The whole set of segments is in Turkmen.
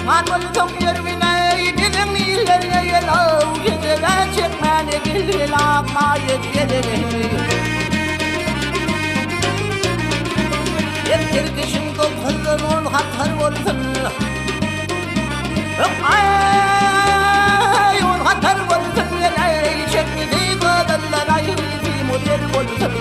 Myhman bolsaň ýerine biziň illerine gel-ow, Gezege çekmäne gel, akmaýa gel. Ýetdir kişiň dokuzdan on hatar bolsun. Aý, on hatar bolsun, gel-eý, çekmesi gözelden aýry model bolsun.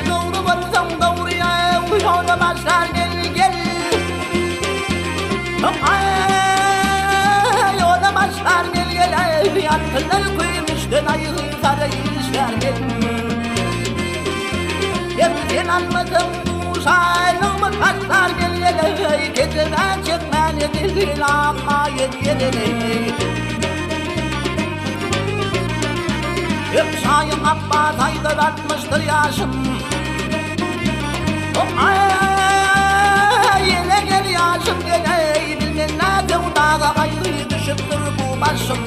Dogry bolsaň dogry ýola başlar gel gel Ýola başlar gel gel Ýatdylar köýmüşden aýgy sary işler gel Sen almasaň şaýlygymy taşlar gel gel Geceden çekmän edil amma ýedi Şaýyň Apbas aýdar altmyşdyr ýaşym Aý, ýene gel ýaşym gel eý, Bilmen nädew daga gaýgy düşüpdir bu başym.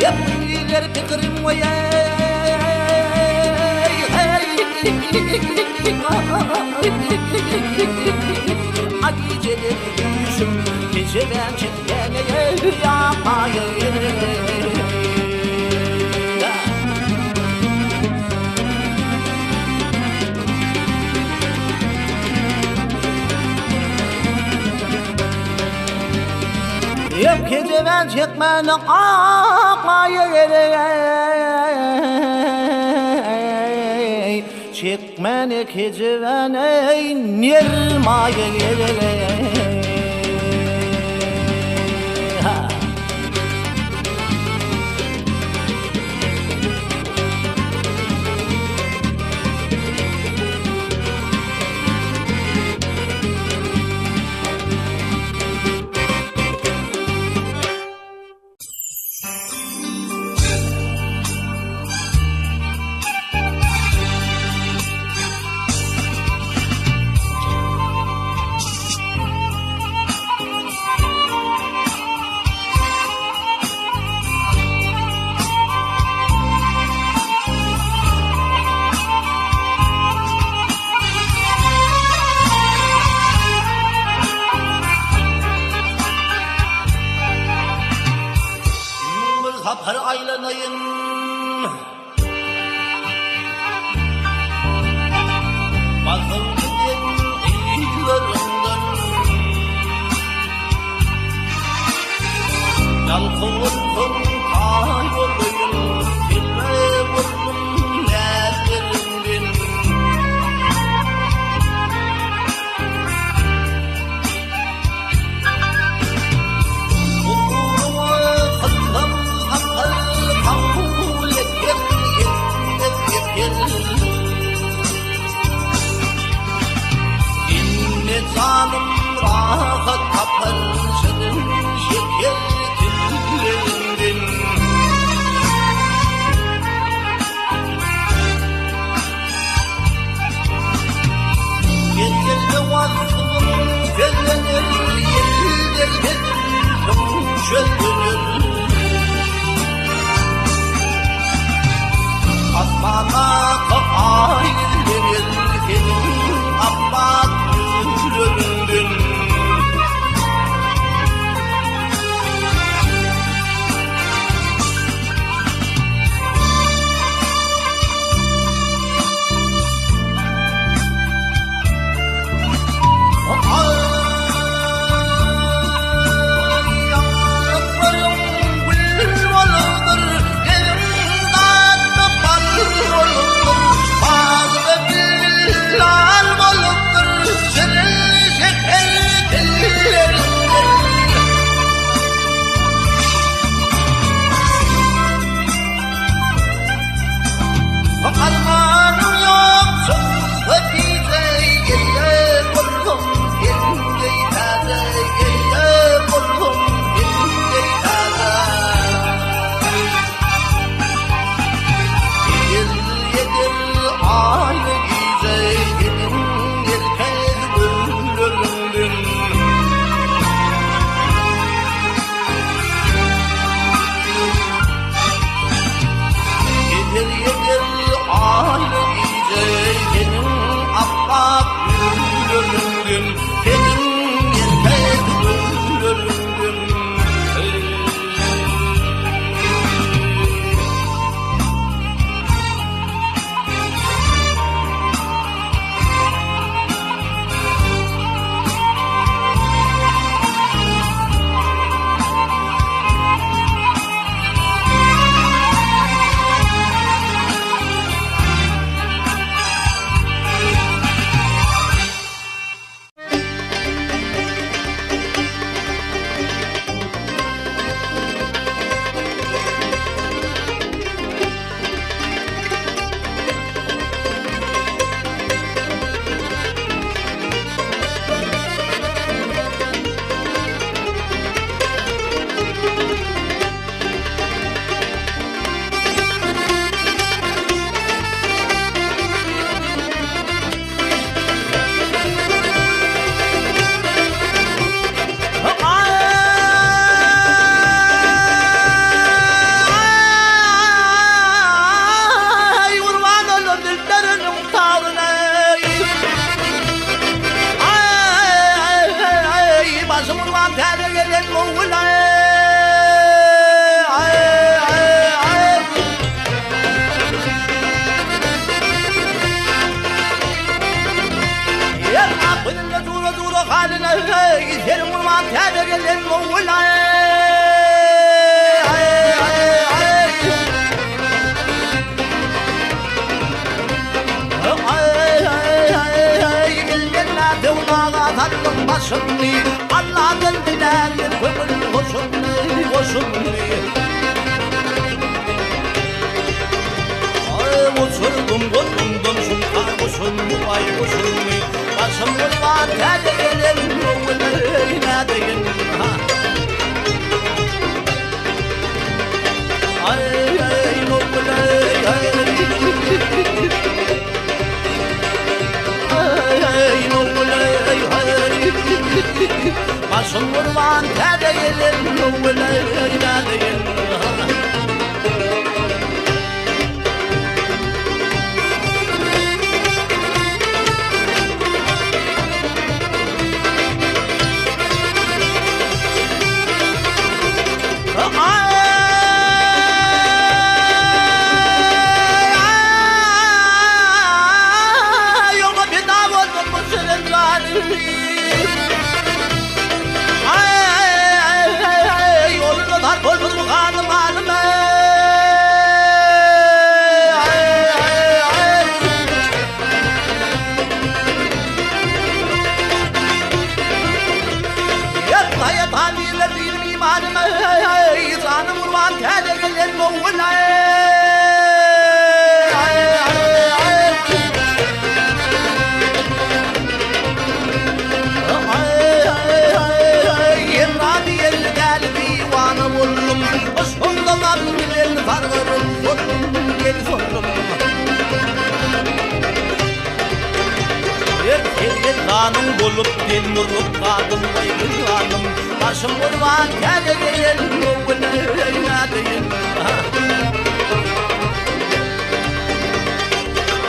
Hep gündizler pikirim we A gijeler düýşüm gijeden çekmene ýapaýyn. Ýep kejeben çekmäne ak maýa gerek Çekmäne kejeben eý ner maýa gerek. Bir sapar aýlanaýyn. Basyp giden yzlarymdan. Ýalkym bolsam taý bolaýyn, Telbe boldum näzleriňden. Huzuryňa kylsam sapar, gurban täze gelen mowla. Dura dura haline Senin gurban täze gelen mowla. Başyny Allah'dan diler köňül hoşuny hoşuny Ay uçurdum gondumdan şunkar guşuny ay guşuny Başym gurban täze gelen öwül nädeýin ha Ay ay öwül ay Başym gurban täze gelen öwül nädeýin Kanım bolup delmurup kaldım kanım Başım kurban täze gelen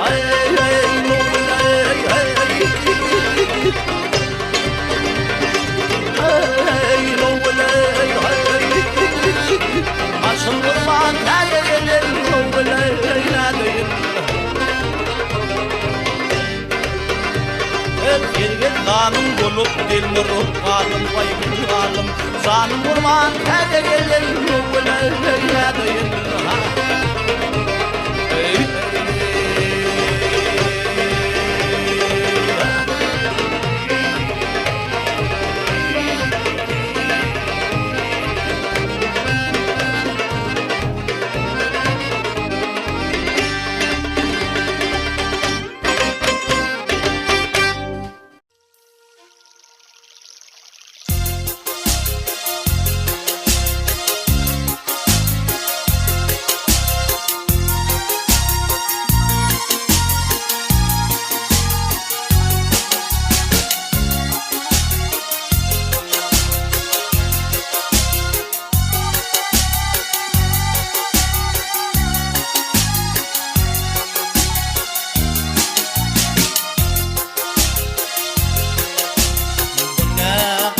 Ay ay ay ay Başım kurban täze gelen Kanım bolup delmurup kaldım vay kanım Zanım kurban täze gelen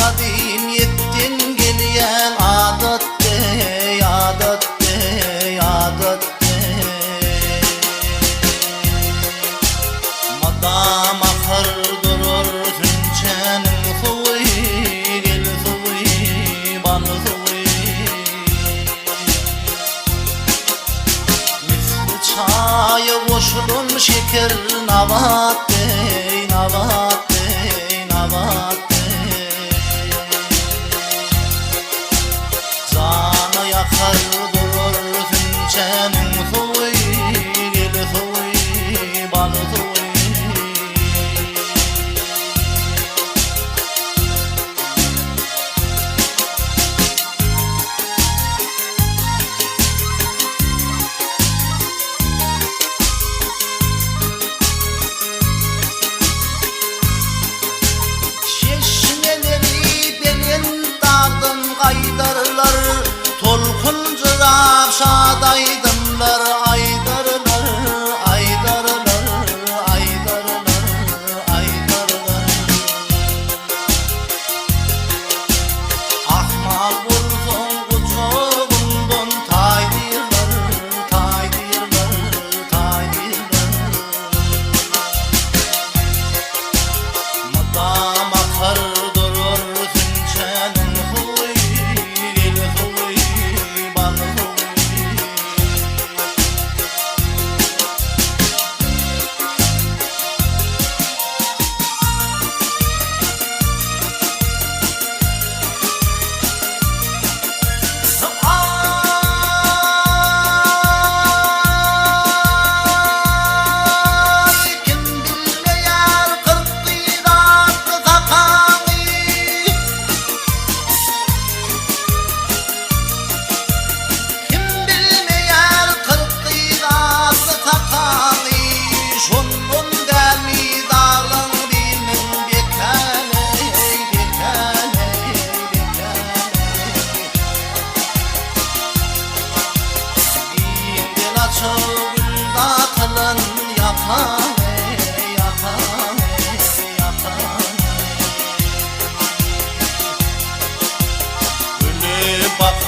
Gadymyýetden gelýän adat deý, adat deý, adat deý. Mydam akar durur sünçäniň suwy, gel suwy, bal suwy. Misli çaýa goşulan şeker nabat deý, nabat deý, nabat deý. Jana ýakar durur sünçäniň suwy, gel suwy, bal suwy.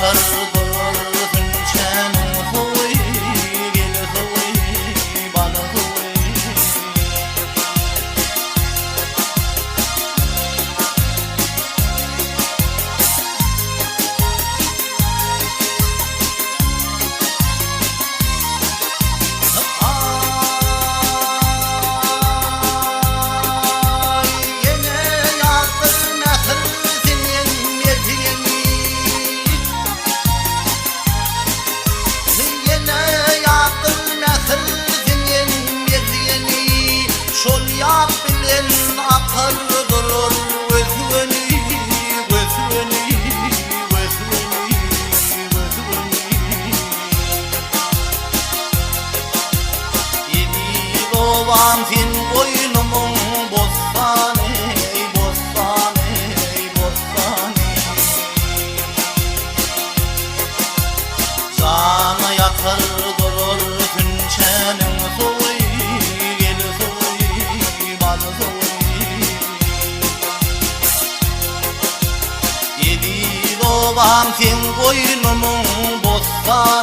Akar durur sünçäniň suwy, Gel suwy, bal suwy. Aý, ýene ýatdyr mähir siňen merhemi. Ýene ýatdyr mähir siňen merhemi. Şol ýap bilen akar durur gös-göni, gös-göni, gös-göni, gös-göni. Eziz obam sen goýnumyň bossany, bossany, bossany. Jana ýakar durur sünçäniň suwy, gel suwy, bal suwy. Eziz obam sen goýnumyň bossany.